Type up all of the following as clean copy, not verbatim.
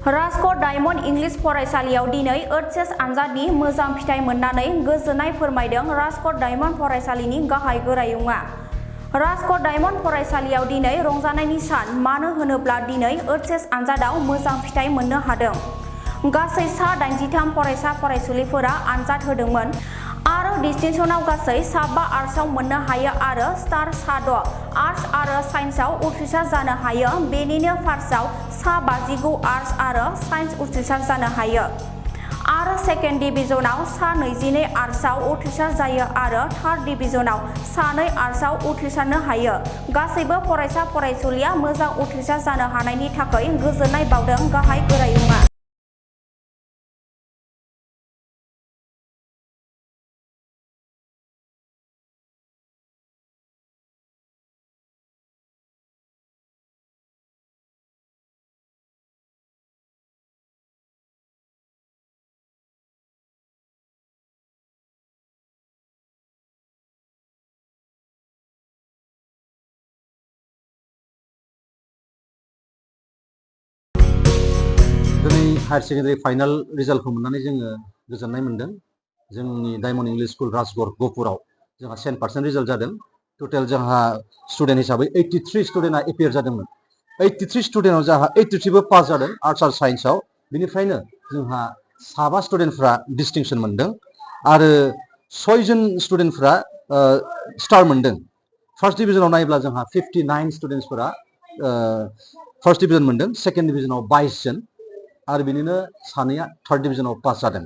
Rajkot diamond English फरायसालियाव दिनै H.S आनजनि मोजां फिथाइ मोननानै गोजोननाय फोरमायदों राजकोट डायमंड फरायसालिनि गाहाय गोरायुंआ। राजकोट डायमंड फरायसालियाव दिनै रंजानायनि सान, मानो होनोब्ला दिनै H.S आनजादाव मोजां फिथाइ मोननो हादों। गासै सा 83 फरायसा फरायसुलिफोरा आनजाद होदोंमोन आरो डिस्टिंशनाव गासै सा 5 आर्ट्सआव मोननो हायो आरो स्टार सा 6 आर्ट्स आरो साइन्सआव उथ्रिसार जानो हायो। बेनिनो फार्स्टआव सा 59 आर्ट्स आरो साइन्स उथ्रिसार जानो हायो आरो सेकेन्ड डिभिजनाव सा 22 आर्ट्सआव उथ्रिसार जायो आरो थार्ड डिभिजनाव सा 2 आर्ट्सआव उथ्रिसारनो हायो। गासैबो फरायसा फरायसुलिया मोजां उथ्रिसार जानो हानायनि थाखाय गोजोननाय बावदों गाहाय गोरायुंआ। दिनै हायर सेकेन्डारि फाइनाल रिजाल्टखौ मोननानै जोङो गोजोननाय मोनदों। जोंनि डायमंड इंलिश स्कुल राजगड़ गहपुराव जोंहा 100% रिजाल्ट जादों। टोटेल जोंहा स्टुडेन्ट हिसाबै 83 स्टुडेन्टआ एपियार जादोंमोन। 83 स्टुडेन्टआव जोंहा 83बो पास जादों आर्ट्स आरो साइन्सआव। बिनिफ्रायनो जोंहा 7 स्टुडेन्टफ्रा डिस्टिंशन मोनदों आरो 6 जन स्टुडेन्टफ्रा स्टार मोनदों। फार्स्ट डिभिजनाव नायोब्ला जोंहा 59 स्टुडेन्टसफोरा फार्स्ट डिभिजन मोनदों, सेकेन्ड डिभिजनाव 22 जन आरो बिनिनो सानैया थार्ड डिभिजनाव पास जादों।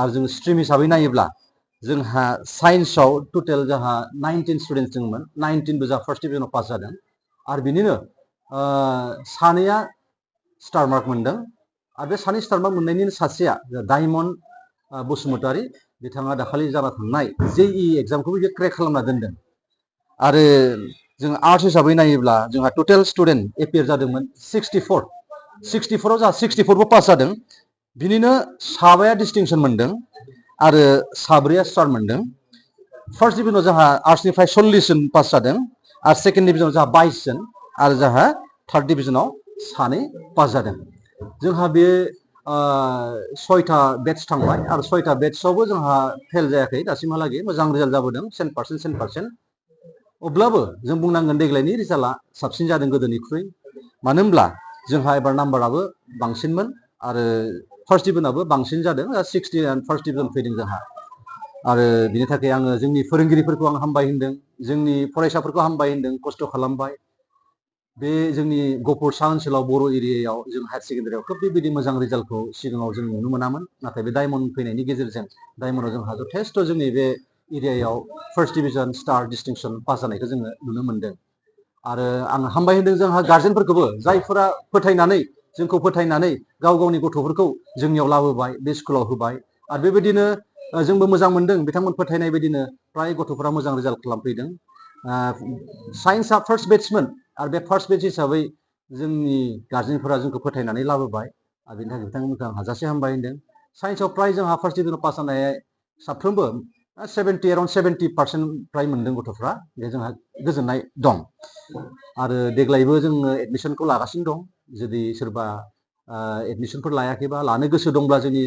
आरो जों स्ट्रिम हिसाबै नायोब्ला जोंहा साइन्सआव टोटेल जोंहा 19 स्टुडेन्टस दंमोन, 19बो जोंहा फार्स्ट डिभिजनाव पास जादों आरो बिनिनो सानैया स्टार मार्क मोनदों आरो बे सानै स्टार मार्क मोननायनि सासेया डायमंड बसुमतारी, बिथाङा दाखालि जाना थांनाय JEE एग्जामखौबो बियो क्रेक खालामना दोनदों। आरो जों आर्ट्स हिसाबै नायोब्ला जोंहा टोटेल स्टुडेन्ट एपियार जादोंमोन 64आव जोंहा 64बो पास जादों। बिनिनो 7 डिस्टिंशन मोनदों आरो 4 स्टार मोनदों। फार्स्ट डिभिजनाव जोंहा आर्ट्सनिफ्राय 40 जन पास जादों आरो सेकेन्ड डिभिजनाव जोंहा 22 जन आरो जोंहा थार्ड डिभिजनाव 2 पास जादों। जोंहा बे 6था बेट्स थांबाय आरो 6था बेट्सआवबो जोंहा फेल जायाखै दासिमहालागै, मोजां रिजाल्ट जाबोदों 100%। अब्लाबो जों बुंनांगोन देग्लायनि रिजाल्टआ साबसिन जादों गोदोनिख्रुइ। मानो होनब्ला जोंहा एबार नाम्बाराबो बांसिनमोन आरो फार्स्ट डिभिजनाबो बांसिन जादों, 60 फार्स्ट डिभिजन फैदों जोंहा। आरो बिनि थाखाय आङो जोंनि फोरोंगिरिफोरखौ आं हामबाय होनदों, जोंनि फरायसाफोरखौ हामबाय होनदों, खस्थ' खालामबाय। बे जोंनि गहपुर सा ओनसोलाव बर' एरियायाव जों हायार सेकेन्डारियाव खोब बेबायदि मोजां रिजाल्टखौ सिगाङाव जों नुनो मोनामोन। नाथाय बे डायमंड फैनायनि गेजेरजों डायमंडआव जोंहा जथेस्थ' जोंनि बे एरियायाव first division star distinction pass जानायखौ जोङो नुनो मोनदों। आरो आं हामबाय होनदों जोंहा गार्जेनफोरखौबो, जायफोरा फोथायनानै जोंखौ फोथायनानै गाव गावनि गथ'फोरखौ जोंनियाव लाबोबाय, बे स्कुलाव होबाय। आरो बेबायदिनो जोंबो मोजां मोनदों बिथांमोन फोथायनाय बायदिनो फ्राय गथ'फोरा मोजां रिजाल्ट खालामफैदों। साइन्सआ फार्स्ट बेट्समोन आरो बे फार्स्ट बेट्स हिसाबै जोंनि गार्जेनफोरा जोंखौ फोथायनानै लाबोबाय आरो बेनि थाखाय बिथांमोनखौ आं हाजासे हामबाय होनदों। साइन्सआव फ्राय जोंहा फार्स्ट डिभिजनाव पास जानाय साफ्रोमबो 70% फ्राय मोनदों गथ'फ्रा, बे जोंहा गोजोननाय दं। आरो देग्लायबो जोङो एडमिसनखौ लागासिनो दं। जुदि सोरबा एडमिसनफोर लायाखैबा, लानो गोसो दंब्ला जोंनि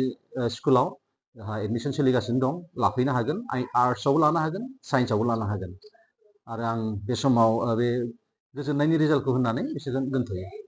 स्कुलाव जोंहा एडमिसन सोलिगासिनो दं, लाफैनो हागोन। आर्ट्सआवबो लानो हागोन, साइन्सआवबो लानो हागोन। आरो आं बे समाव बे गोजोननायनि रिजाल्टखौ होननानै बिसोरजों दोनथ'यो।